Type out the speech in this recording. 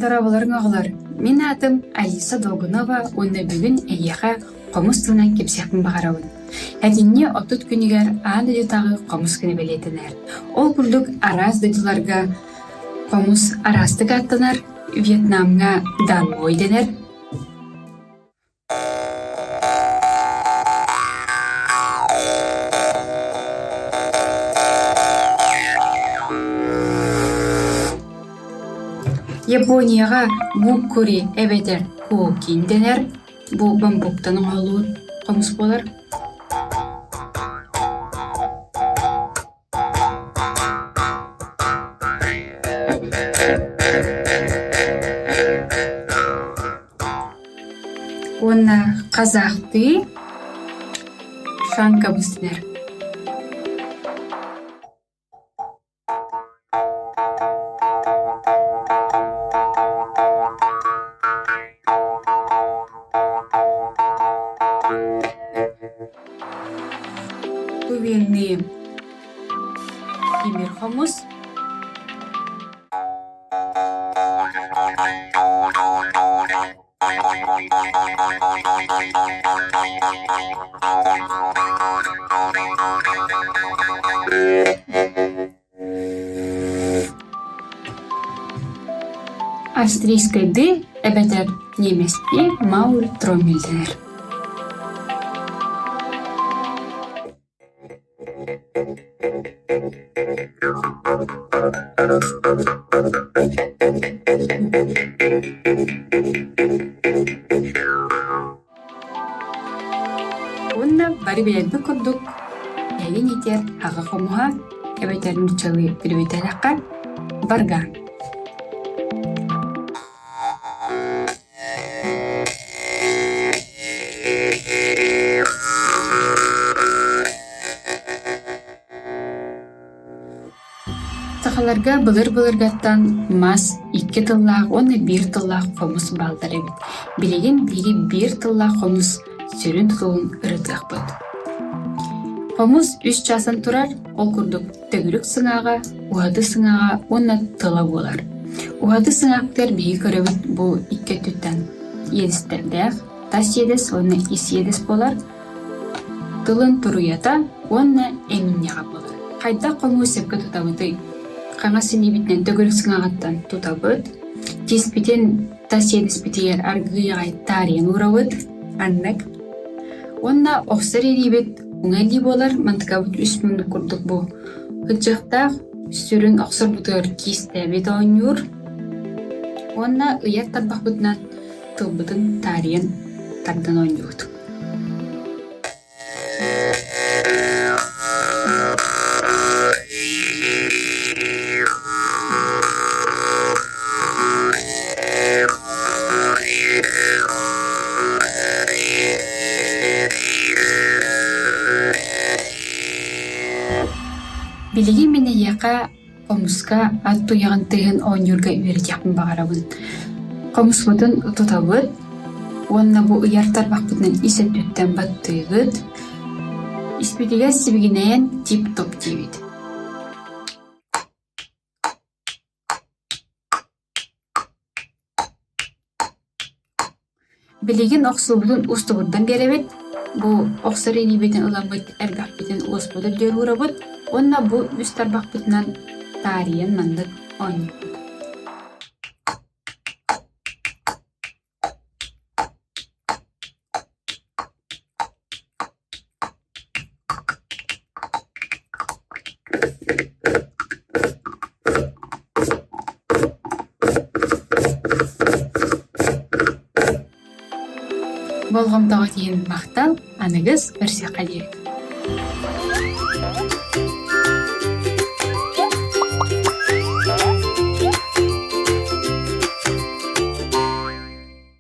Дорооболоруҥ оҕолор! Мин аатым Алиса Долгунова уонна бүгүн эһиэхэ хомус тылынан кэпсиэхпин баҕарабын. Этинньи 30 күнүгэр аан дойдутааҕы хомус күнэ бэлиэтэнэр. Ол курдук араас дойдуларга хомус араастык ааттанар, Вьетнамҥа данмой дэнэр, Японияҕа буккури эбэтэр кокин дэнэр, бу бамбуктан оҥоһуллубут хомус буолар. Уонна казахтыы шанкабыс дэнэр. Тувинныы тимир хомус Австрийскайдыы эбэтэр ньиэмэстии Мауль-Троммель дэнэр. Уонна бары билэрбит курдук, эһигин иитэр аҕа хомуһа эбэтэр нууччалыы билбэтэххэ барга. Сахаларга былыр-былыргаттан мас икки тыллаах уонна биир тыллаах хомус бааллар эбит. Билигин биһиги биир тыллаах хомус сүрүн тутулун ырытыахпыт. Хомус үс чаасан турар, ол курдук төгүрүк сыҥааҕа, уһаты сыҥааҕа уонна тыла буолар. Уһаты сыҥаахтар биһиги көрөбүт бу икки өттүттэн иэдэстэрдээх, тас иэдэс уонна ис иэдэс буолар. Тылын туруйата уонна эминньэҕэ буолар. Хайдах хомуу сөпкө тутабытый? Хаҥас илиибитинэн төгүрүк сыҥааҕыттан тутабыт, тииспитин тас иэдэспитигэр аргыый аҕай таарыйан уурабыт, аннык. Уонна охсор илиибит уҥа илии буолар, мантыкабыт үс муннук курдук бу. Кыдьыктаах сүрүн охсорбутугар киистэбит оонньуур уонна ыйар тарбахпытынан тылбытын таарыйан тардан оонньуубут. Билигин мин эйиэхэ Хомуска ат туйаҕын тыаһын оонньуурга үөрэтиэхпин баҕарабын. Хомуспутун тутабыт уонна бу ыйар тарбахпытынан ис өттүттэн баттыыбыт. Испитигэр сибигинэйэн тип-топ диибит. Билигин охсуубутун устубурдан биэрэбит, бу охсор илиибитин ыламмыт эрбэхпитин уоспутун диэри уурабыт уонна бу үс тарбахпытынан таарыйан маннык оонньуубут. Болҕомтоҕут иһин махтал, аныгыс көрсүөххэ диэри.